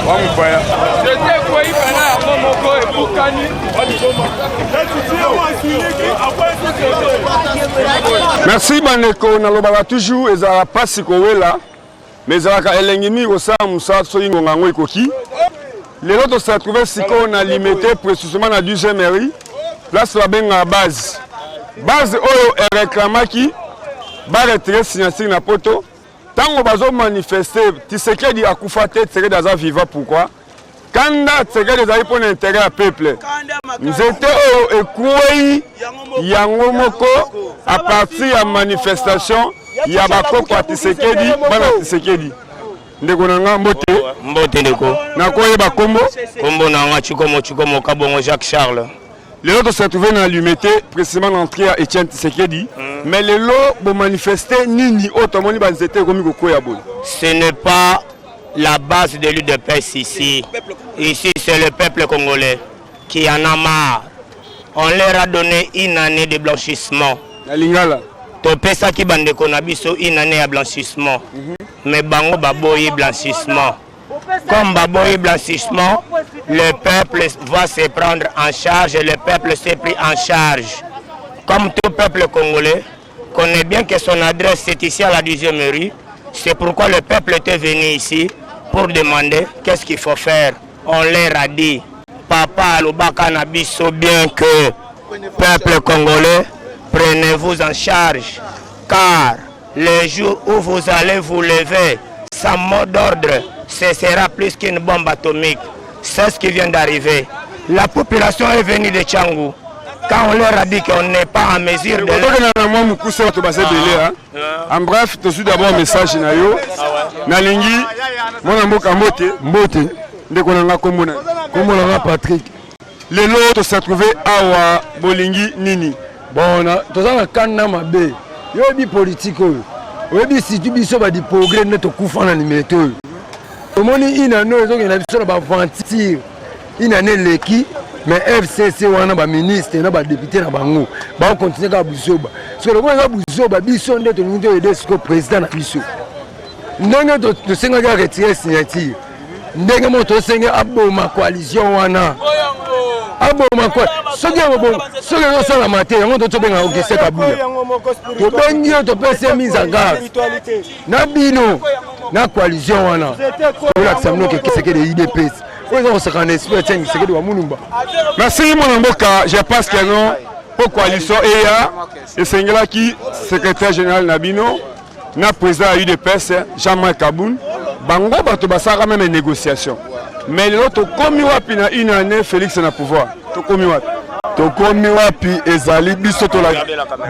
Wamupaya. Merci bandeko, nalobaka toujours ezalaka mpasi kowela mais ezalaka elengi mingi kosala mosala soki ngonga yango ekoki. Lelo to se retrouve sikoyo na Limete, précisément na 12e mairie, place babengaka base. Base oyo ereklamaki ba retire signature na poto ntango bazo manifeste Tshisekedi akufa te, Tshisekedi aza vivant pourquoi? Kanda Tshisekedi ezali mpo na intérêt ya peuple. Nzete oyo ekwei yango moko à partir ya manifestation ya bakoko ya Tshisekedi, bana Tshisekedi. Ndeko na nga mbote. Mbote ndeko. Nakoyeba kombo? Kombo na nga Chikomo Chikomo Kabongo Jacques Charles. Lelo to se retrouver na Limete, précisément na entrée ya Etienne Tshisekedi. Mais lelo bo manifester nini oyo tomoni ba nzete ekomi kokwea boye? Ce n'est pas la base de l'UDPS ici. Ici, c'est le peuple congolais qui en a marre. On leur a donné une année de blanchissement. Na lingala. Topesaki bandeko na biso une année ya blanchissement. Mais bango baboyi blanchissement. Comme baboyi blanchissement, le peuple va se prendre en charge, le peuple s'est pris en charge. Comme tout peuple congolais connaît bien que son adresse c'est ici à la 10e rue, c'est pourquoi le peuple était venu ici pour demander qu'est-ce qu'il faut faire. On leur a dit, papa alobaka na biso bien que peuple congolais, prenez-vous en charge, car le jour où vous allez vous lever sans mot d'ordre, ce sera plus qu'une bombe atomique. C'est ce qui vient d'arriver. La population est venue de Tshangu. Quand on leur a dit qu'on n'est pas en mesure de... Tokenda na mwa mokuse bato baza ebele. En bref, tozwi d'abord message na yo. Nalingi mwana mboka mbote. Mbote. Ndeko na nga kombo na Kombo na nga Patrick. Lelo to se retrouver awa bolingi nini? Bon, na toza na kanda mabe. Yo oyebi politique oyo. Oyebi surtout biso ba du progrès nde tokufa na Limete oyo. Tomoni inano ezokende na biso na ba aventure. Inano eleki mais FCC wana ba ministre na ba député na bango ba continuer kaka buzoba. Soki lokola eza buzoba biso nde tolingi toyede sikoyo président na biso. Ndenge tosengaki a retirer signature. Ndenge moko tosenge aboma coalition wana. Aboma kwa soki soki ezosalama te yango totobenga Augustin Kabuya. Tobengi yo topesi ye mise en garde na bino na coalition wana tolakisa bino ke Tshisekedi UDPS oyo eza kosaka na esprit ya Etienne Tshisekedi wa Mulumba. Merci mwana mboka, je pense que non po coalition eya esengelaki secrétaire général na bino na président ya UDPS Jean-Marc Kabund, bango bato basalaka même négociation. Mais lelo tokomi wapi na une année Félix na pouvoir? Tokomi wapi? Tokomi wapi ezali biso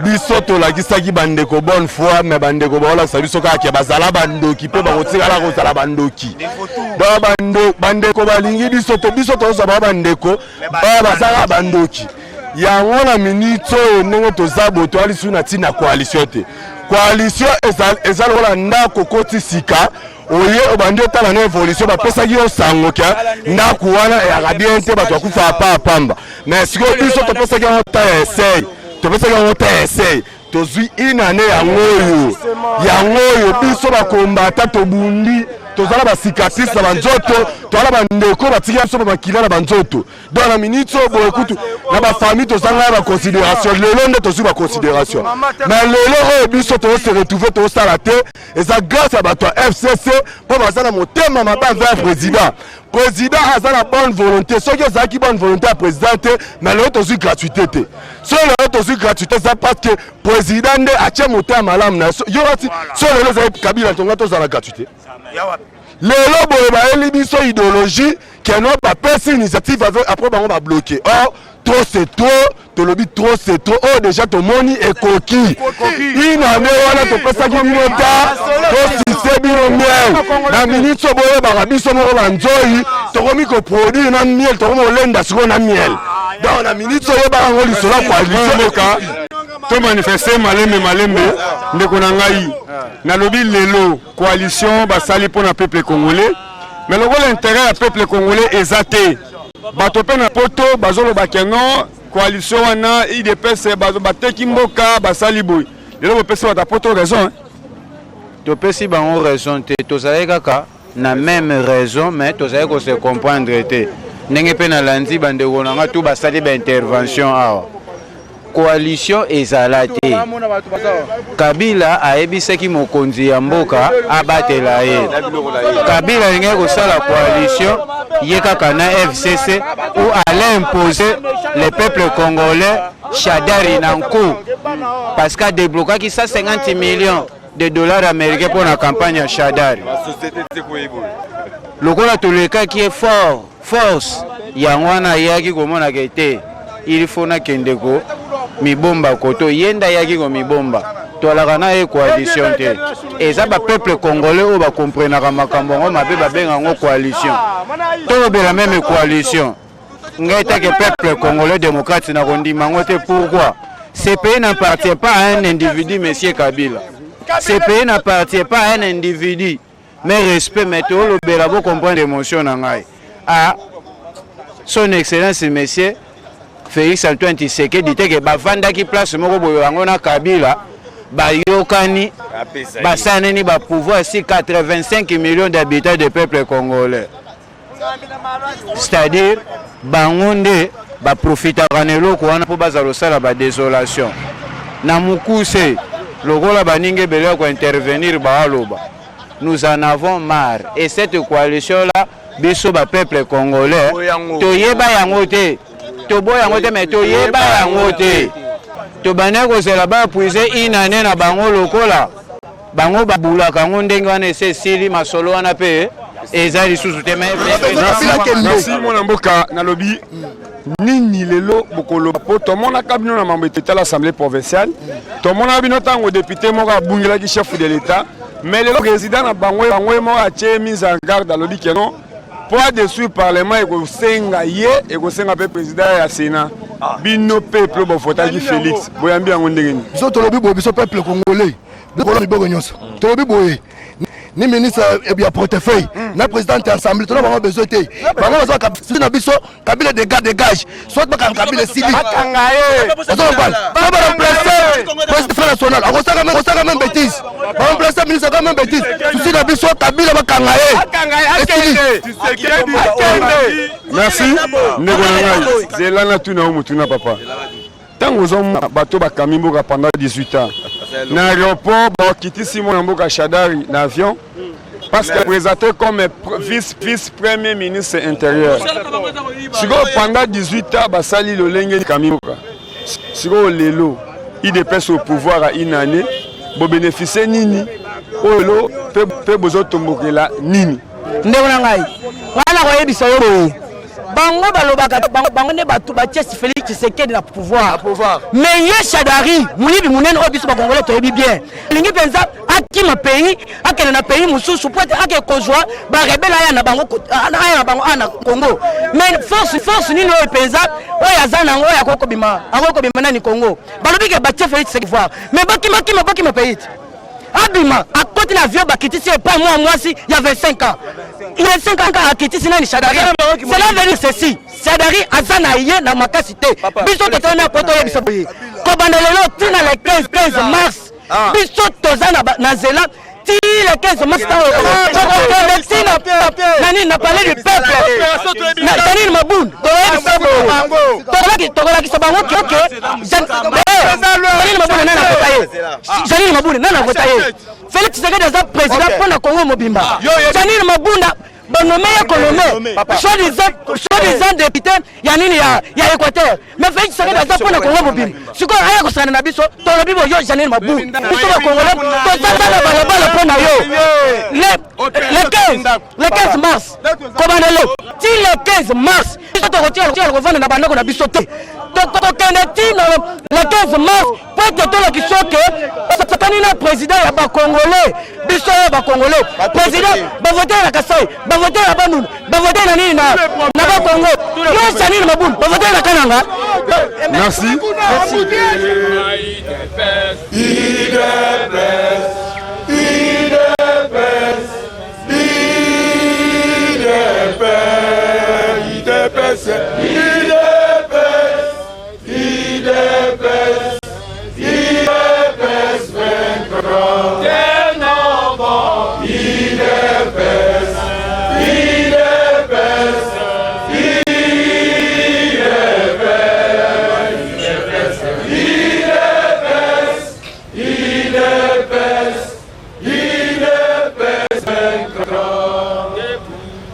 biso tolakisaki bandeko bonne foi, mais bandeko baolakisa biso kaka ke bazala bandoki mpe bakotikala kozala bandoki. Donc bandeko balingi biso te, biso tozwa bango bandeko oyo bazalaka bandoki. Yango na minute oyo ndenge toza boye toyali lisusu na ntina coalition te. Coalition eza lokola ndako okoti sika oye obandi otala na évolution, bapesaki yo sango ke ndako wana eyaka bien te, bato bakufaka pa pamba. Mais sikoyo biso topesaki yango ta ya essai, topesaki yango ta ya essai, tozwi une année yango oyo, yango oyo biso bakombata tobundi, tozala ba cicatrice na banzoto, tozala bandeko batiki biso ba makila na banzoto. Donc na minute oyo boye kutu na ba famille tozanga ba considération, lelo nde tozwi ba considération. Mais lelo oyo biso tozo se retrouver tozosala te, eza grâce ya bato ya FCC mpo baza na motema mabe envers président. Président aza na bonne volonté, soki ezalaki bonne volonté ya président te, mais lelo tozwi gratuité te. Soki lelo tozwi gratuité eza parce que président nde atie motema malamu na yo. Kati soki lelo ezali Kabila tonga tozala gratuité. Lelo boye bayeli biso idéologie keno bapesi initiative après bango ba bloqué. Or trop c'est trop, tolobi trop c'est trop. Oyo déjà tomoni ekoki une année wana topesaki bino ta tosise bino miel na minute oyo boyebaka biso moko banzoi tokomi koproduire na miel, tokomi kolenda sikoyo na miel. Donc na minute oyo oyebaka yango lisolo ya coalition mboka to manifeste malembe malembe. Ndeko na ngai nalobi lelo coalition basali mpona peuple congolais, mais lokola intérêt ya peuple congolais eza te, bato mpe na poto bazoloba ke non. Coalition wana UDPS bateki mboka, basali boye. Lelo bopesi bato ya poto raison, hein? Topesi bango raison te. Tozalaki kaka na même raison, mais tozalaki kose comprendre te. Ndenge mpe nalandi bandeko na nga tu basali baintervention awa, coalition ezala te. Kabila ayebisaki mokonzi ya mboka abatela ye. Kabila alingaki kosala coalition ye kaka na FCC ou allait imposer le peuple congolais Shadari na nku, parce que adeblokaki 150 millions de dollars américains mpo na campagne ya Shadari. Lokola tolekaki ye fort force, yango wana ayaki komonaka ete il faut nakende ko mibomba koto. Ye nde ayaki komibomba. Toalaka na ye coalition te. Eza bapeuple congolais oyo bakomprenaka makambo yango mabe, babenga yango coalition. Tolobela même coalition, ngai take peuple congolais démocrate na kondima yango te. Pourquoi? Ce pays n'appartient pas à un individu, monsieur Kabila. Ce pays n'appartient pas à un individu. Mais respect, mais tolobela, bocomprendre émotion na ngai. À son excellence monsieur Félix Antoine Tshisekedi teke bavandaki place moko boye, yango na Kabila bayokani, basaneni bapouvoir si 85 millions d'habitants de peuple congolais, c'est-à-dire bango nde baprofitaka na eloko wana mpo bazala kosala badésolation. Na mokuse, lokola baningi ebele ya kointervenir, baaloba, nous en avons marre. Et cette coalition là, biso bapeuple congolais toyeba yango te, toboya yango te, mais toyeba yango te. Tobandaki kozela bapuise une année na bango, lokola bango babulaka yango ndenge wana. Ese esili, masolo wana mpe eza lisusu te. Merci, mwana mboka. Nalobi nini lelo bokoloba? Mpo tomonaka bino na mambo etala assemblée provinciale, tomonaka bino ntango député moko abungelaki chef de l'État. Mais lelo président na bango, bango ye moko atie mise en garde, alobi ke non, mpo adessous parlement ekosenga ye, ekosenga mpe président ya Sénat. Bino peuple bovotaki Félix, boyambi yango ndenge nini? Biso tolobi boye, biso peuple congolais, bikolo miboko nyonso, tolobi boye: ni ministre ya portefeuille na présidente ya assemblée, tona bango besoin te. Bango baza na biso. Kabila dégage, dégage. Soit bakanga Kabila, esili. Ozomopana so baremplace président national, akosaka même bêtise. Baremplace ministre, aka même bêtise. Souci na biso, Kabila bakanga ye, esili. Merci, ndeko na ngai. Zela, na tuna yo motuna, papa. Ntango ozomona bato bakami mboka pendant 18 ans, na aéroport bakitisi mwana mboka Shadari na avion parce que présenté comme vice premier ministre intérieur. Sikoyo pendant 18 ans basali lolenge kami mboka. Sikoyo lelo UDPS au pouvoir à une année, bobénéficie nini? Oyo lelo mpe bozotombokela nini? Ndeko na ngai, ngai na koyebisa yo boye: bango balobaka bango nde bato batie Félix Tshisekedi na pouvoir, mais ye Shadari, moyibi monene oyo biso bakongolais toyebi bien, alingi mpenza akima pays, akende na pays mosusu po ete ake kozwa barebele, aya na bango, aya na bango aya na Congo. Mais force nini oyo mpenza oyo aza nango oyo akoki kobima nani Congo? Balobi ke batie Félix Tshisekedi pouvoir, mais bakima, kima, bakima pays te. Abima, akoti na avion, bakitisi epai mwa mwasi ya 25 ans, 25 ans, akitisi nani? Shadari. Cela veut dire ceci: Shadari aza na ye na makasi te. Biso totelemi po toyebisa boye: kobanda lelo ntina le 15 mars, biso toza na nzela ti le 15 mars. Tokokende ntina na nini? Na palais du peuple. Na Janine Mabund, toyebisa boye, tokolakisa bango ke Janine Mabund, nani avota ye? Janine Mabunda, nani avota ye? Félix Tshisekedi aza président mpo na Congo mobimba. Janine Mabunda banome ye, konome soi-disant député ya nini, ya Équateur, mais Félix Tshisekedi aza mpo na Congo mobimba. Sikoyo aya kosangana na biso, tolobi boyo: Janine Mabunda, biso bakongolais toza na balabala mpo na yo. Le 15, le 15 mars, kobanda lelo ti le 15 mars, biso tokotikala kovanda na bandako na biso te. Tokokende ti na le 15 mars po ete tolakisa ke osakani na président ya bakongolais. Biso oyo bakongolais, président bavote na Kasai, bavote na Bandundu, bavote na nini, na Bakongo. Yo Janine Mabunda, bavote na Kananga. Merci. UDPS, UDPS, UDPS, UDPS, UDPS. vaincra.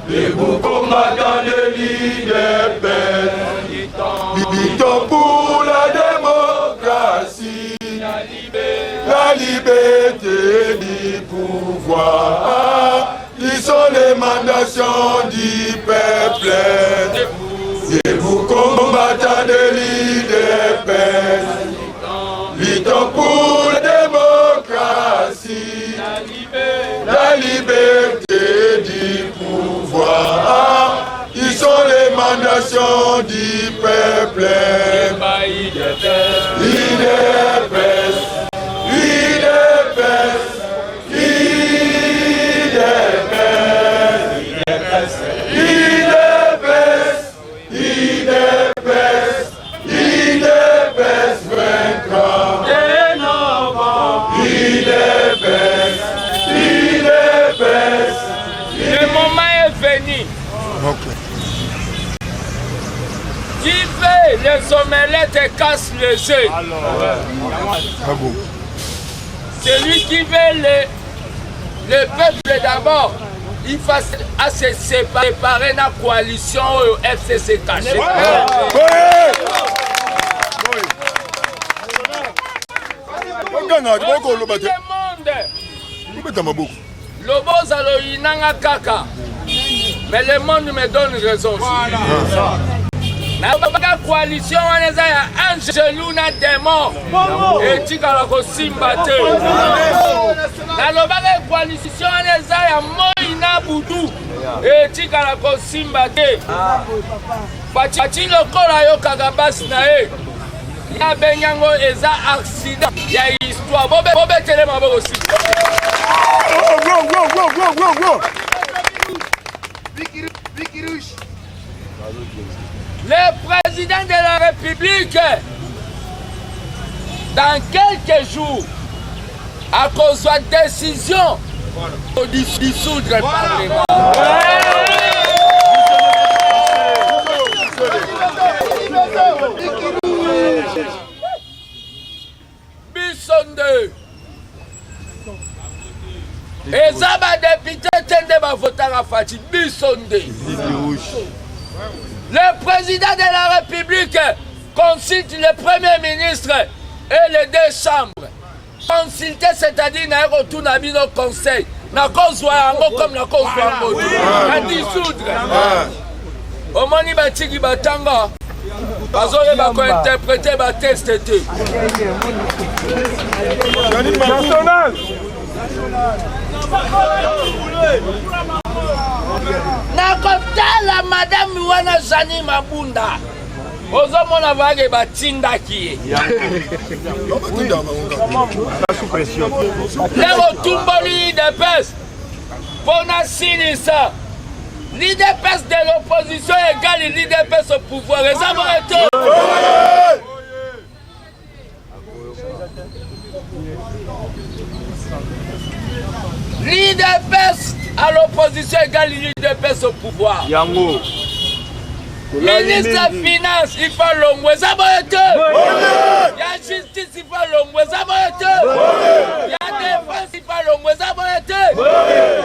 Debout combattants de l'UDPS, luttons pour la démocratie, la liberté du pouvoir, qui sont les mandations du peuple. Debout combattants de l'UDPS, luttons pour la démocratie, la liberté du pouvoir, qui sont les mandations du peuple. UDPS, UDPS, UDPS, UDPS, UDPS, UDPS vaincra. UDPS, UDPS. Le moment est venu. Qui fait les omelettes et casse les œufs. Celui qui veut le peuple d'abord, il faut à se séparer dans la coalition au FCC caché. Loboza loyinanga kaka, mais le monde me donne raison. Nalobaka coalition wana eza ya angelu na démon etikala kosimba te. Nalobaka coalition wana eza ya moi na butu etikala kosimba te. Fatshi lokola ayokaka basi na ye, ye abengi yango eza accident ya histoire. Bobetele maboko si. Le président de la République, dans quelques jours, à cause de la décision de dissoudre le Parlement. Biso nde eza ba député te nde bavotaka Fatshi, biso nde. Le président de la République consulte le premier ministre et les deux chambres. Consulter, c'est-à-dire na kotuna bino conseil. Nakozwa yango comme nakozwa yango te. Na dissoudre. Omoni batiki batanga bazoyeba kointerprete batexte te. National. Nakotala madame wana Jeanine Mabunda, ozomona vage batindaki ye lero otumboli UDPS mpo nasilisa l'UDPS de l'opposition égale l'UDPS au pouvoir, eza boye te. L'UDPS à l'opposition égale l'UDPS au pouvoir. Yango. Ministre finance, il faut longwe, eza boye te. Ya justice, il faut longwe, eza boye te. Ya défense, il faut longwe, eza boye te.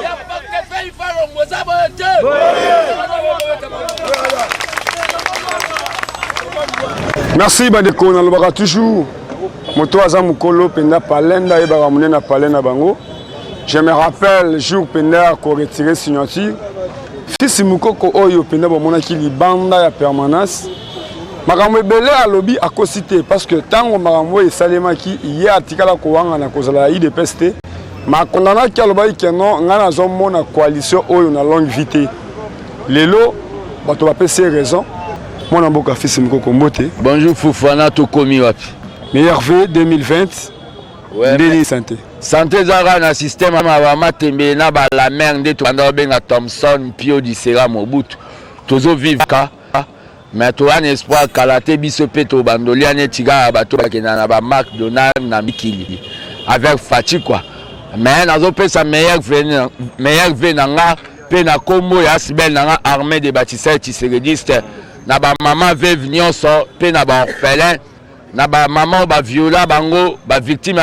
Ya portefeuille, il faut longwe, eza boye te. Merci bandeko, nalobaka toujours moto aza mokolo mpenza palais nde ayebaka monene na palais na bango. Je me rappelle jour mpenza koretire signature fils Mukoko oyo mpenza bamonaki libanda ya permanence, makambo ebele alobi akosi te, parce que ntango makambo oyo esalemaki ye atikala kowangana kozala ya UDPS te, makondanaki alobaki ke non, ngai nazomona coalition oyo na longue vie te. Lelo bato bapesi ye raison. Mwana mboka fils Mukoko, mbote. Bonjour Fofana, tokomi wapi? Meilleur V 2020. Ndeni santé? Santé eza kaka na système ya bamatembe na balamer nde tobanda kobenga Thomson Mpio Disera Mobutu. Tozovivre ka mais toza na espoir kala te biso mpe tobandolia neti kaka bato bakenda na ba McDonald na mikili avec Fatshi quoi. Mais nazopesa meilleur V na nga mpe na kombo ya Sibel na nga armée de bâtisseurs tshisekediste na bamama veuve nyonso mpe na baorphelin na bamama oyo baviola bango, bavictime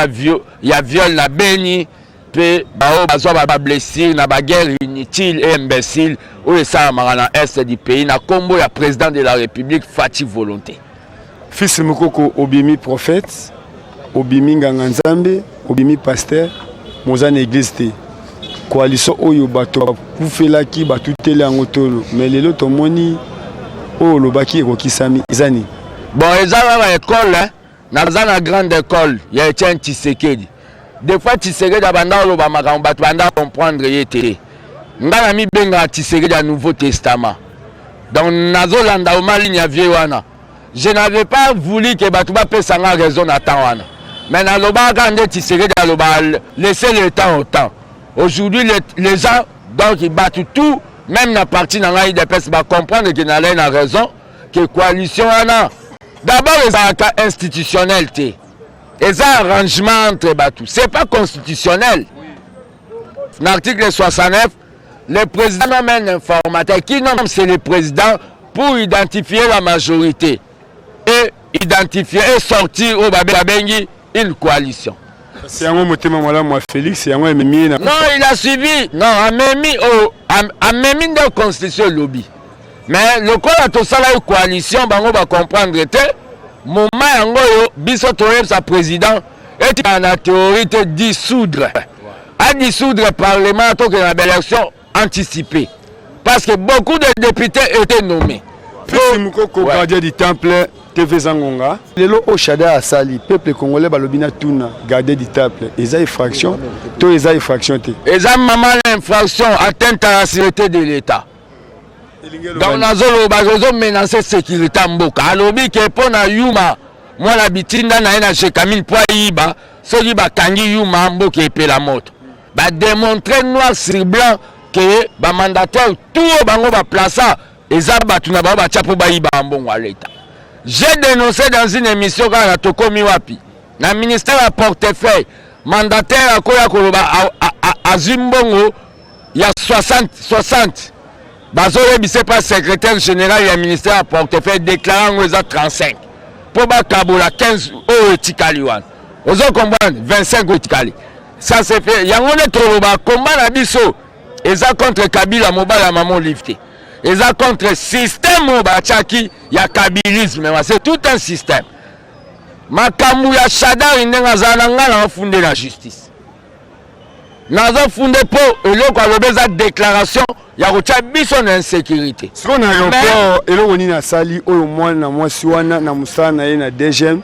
ya viol na Beni. mpe baoyo bazwa ba blessure na ba guerre inutile et imbécile oyo esalamaka na est du pays na nkombo ya président de la République Fatshi Volonté. Fils Mukoko, obimi prophète, obimi nganga nzambe, obimi pasteur, moza na église te. Coalition oyo bato bakufelaki, batuteli yango tolo, mais lelo tomoni oyo olobaki ekokisami, eza nini? Bon, eza kaka école, hein? Naza na grande école ya Etienne Tshisekedi. Des fois Tshisekedi abanda koloba makambo bato banda comprendre ye te. Nga na mibengaka Tshisekedi ya Nouveau Testament. Donc nazolanda oma ligne ya vieux wana. Je n'avais pas voulu que bato bapesa nga raison na temps wana. Mais nalobaka kaka nde Tshisekedi aloba, laissez le temps au temps. Aujourd'hui les gens, donc bato tout, même na parti na ngai UDPS, ba comprendre que nalai na raison, que coalition wana d'abord ezalaka institutionnel te, eza arrangement entre bato, c'est pas constitutionnel. Na article 69, le président nomme un informateur. Qui nomme? C'est le président pour identifier la majorité et identifier et sortir oyo babengi une coalition. C'est yango motema malamu ya Félix, yango ememi na Non, il a suivi. Non, amemi oyo amemi nde constitution elobi. Mais lokola tosalaki coalition, bango bacomprendre te. Moma yango oyo biso toyebisa président etikala na théorie te, dissoudre, adissoudre parlement, tokende na baélection anticipée, parce que beaucoup de députés étaient nommés. Fils Mukoko, gardien du temple TV Zangonga. Lelo oyo Shadary asali, peuple congolais balobi na tuna, gardien du temple, eza infraction to eza infraction te? Eza mama na infraction, atteinte à la sûreté de l'État. Donc nazoloba ozomenace sécurité ya mboka. Alobi ke mpo na Yuma, mwana bitinda na ye na Gécamines mpo ayiba, soki bakangi Yuma, mboka epela moto. Bademontre noir sur blanc ke bamandataire tout oyo bango baplaça eza bato na bango batya mpo bayiba mbongo ya l'État. J'ai dénoncé dans une émission kaka na Tokomi Wapi, na ministère ya portefeuille, mandataire akoya koloba azwi mbongo ya 60 60, bazoyebisa pa secrétaire général ya ministère ya portefeuille, déclare yango eza 35 mpo bakabola 15 oyo etikali wana. Ozo comprendre? 25 oyo etikali, ça se fait. Yango nde toloba, komba na biso eza contre Kabila mobali ya mama Olive te, eza contre système oyo batiaki ya kabilisme. C'est tout un système. Makambo ya Shadary, ndenge azala na ngai, na afunde na justice, nazofunde mpo eloko alobi eza déclaration ya kotia biso na insécurité. Sikoyo na aéroport, eloko nini asali oyo mwana mwasi wana na mosala na ye na DGM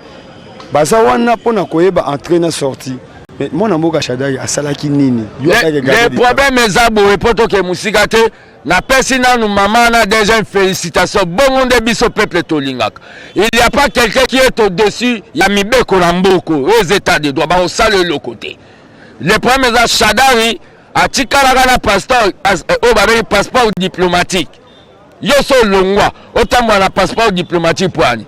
baza wana mpona koyeba entrée na sortie? Mais mwana mboka Shadary asalaki nini? Le problème eza boye, mpo toke mosika te, napesi nanu mama na DGM félicitation. Bongo nde biso peuple tolingaka. Il y a pas quelqu'un qui est au-dessus ya mibeko na mboka oyo. Eza état de droit, bakosala eloko te. Le problème eza Shadary atikalaka na passeport oyo babengi passeport diplomatique. Yo so olongwa, otambola na passeport diplomatique po ani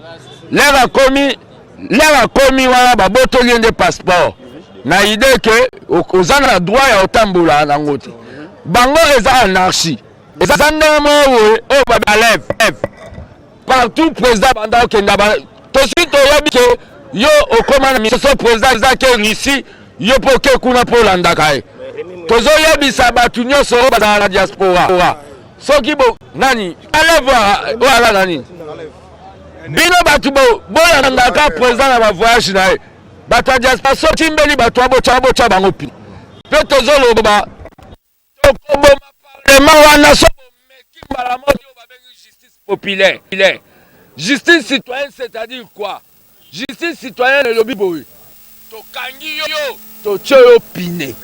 lere akomi wana, babotoli ye nde passeport na idée ke oza na droit ya otambola nango te. Bango eza anarchie, eza ndenge moko boye oyo balève partout. Président banda okenda, tosi toyebi ke yo okóma na misoso. Président eza ke Russie, yo mpo oke kuna mpo olandaka ye. Tozoyebisa bato nyonso oyo bazala na diaspora, soki bo nani alève oyo aza na nini, bino bato bolandaka président na bavoyage na ye. Bato ya diaspora, soki mbeli bato abotya, botya bango pi mpe tozoloba tokoboma parlement wana. So bomeki mbala moko oyo babengi justice populaire, justice citoyenne. C'est-à-dire quoi, justice citoyenne? Elobi boye: tokangi yo, totie yo pine,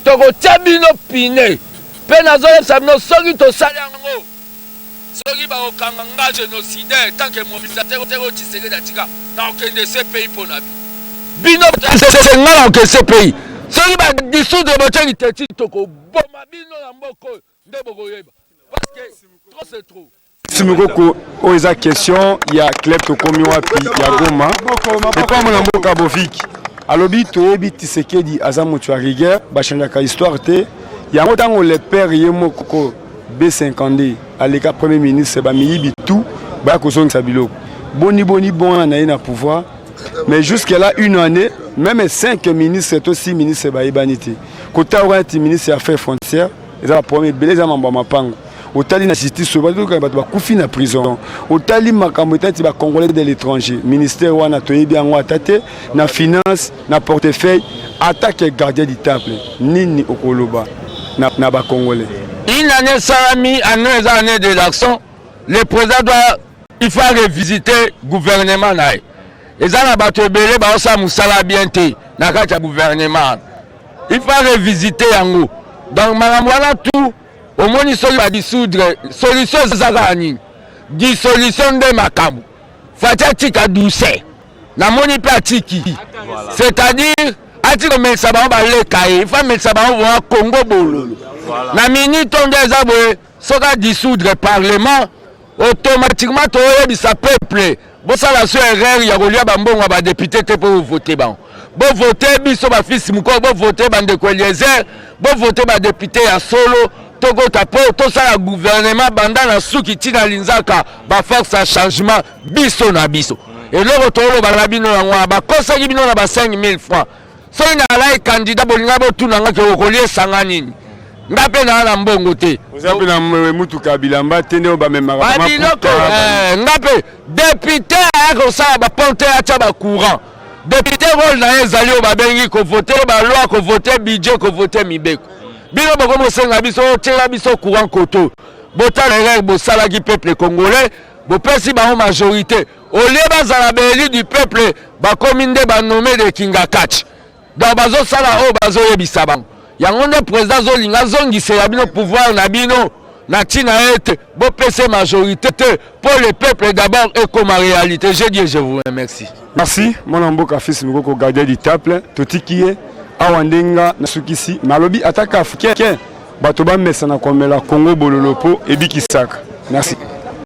tokotia bino pine. Mpe nazoyebisa bino, soki tosali yango, soki bakokanga nga génocidaire, tant que mobilisateur oyo Tshisekedi atika, nakokende CPI mpo na bino. Nga nakokende CPI. Soki badissoudre, botiaki teti, tokoboma bino na mboka oyo nde bokoyeba, parce que trop c'est trop. Simikoko, oyo eza question ya club Tokomi Wapi ya Goma. Epa mwana mboka Bovik alobi, toyebi Tshisekedi aza moto ya rigueur, bachangeaka histoire te. Yango ntango le père ye moko B52 aleka premier ministre, bamiyibi tout baya kozongisa biloko. Boni boni bona na ye na pouvoir, mais jusque là une année, même 5 ministres to 6 ministres bayebani te. Kotala wana ti ministre ya affaires frontières eza ba problème ebele, eza mambo ya mapango. Otali na justice oyo bato bato bakufi na prison. Otali makambo etali ti ba congolais de l'étranger, ministère wana toyebi yango ata te, na finance, na portefeuille, ata ke gardien du temple, nini okoloba na, na ba congolais? Une année esalami, année eza année de l'action, le président doit, il faut revisiter gouvernement na ye. Eza na bato ebele baosala mosala bien te na kati ya gouvernement, il faut revisiter yango. Donc makambo wana tout omoni, soki badissoudre, solution eza kaka nini? Dissolution nde makambo. Fatshi atika douceur, namoni mpe atiki, c'est-à-dire ati komelisa bango baleka ye, il faut amelisa bango vraiment Congo bololo na minute oyo nde eza boye. Soki adissoudre parlement, automatiquement toyebisa peuple: bosala so erreur ya kolia bambongo ya badéputé te mpo bovote bango. Bovote biso bafils mokolo, bovote bandeko Eliezer, bovote badéputé ya solo. Tokota mpo tosala gouvernement banda na suki ntina linzaka baforce ya changement. Biso na biso, eloko toloba na bino yango wana. Bakosaki bino na ba 5000 francs. Soki nalai candidat, bolinga botuna nga ke okoliesanga nini? Nga mpe naa na mbongo te. Oza mpe na mutuka, bilamba te nde oyo bamemaka. Babiloko nga mpe député aya kosala bapont te, atya bacourant. Député, rôle na ye ezali oyo babengi kovote baloi, kovote budget, kovote mibeko. Bino bokomosenga biso otyela biso courant koto. Botala erreur bosalaki peuple congolais. Bopesi bango majorité, au lieu bazala baélu du peuple, bakomi nde banome de Kingakati. Donc bazosala oyo bazoyebisa bango. Yango nde président azolinga azongisela bino pouvoir na bino na ntina ete bopesa majorité te mpo le peuple d'abord ekoma réalité. Je dis, je vous remercie. Merci, mwana mboka Fils Mokoko, gardien du temple. Totiki ye awa ndenga nasukisi malobi ataka ke bato bamesana komela Kongo bololo mpo ebikisaka. Merci.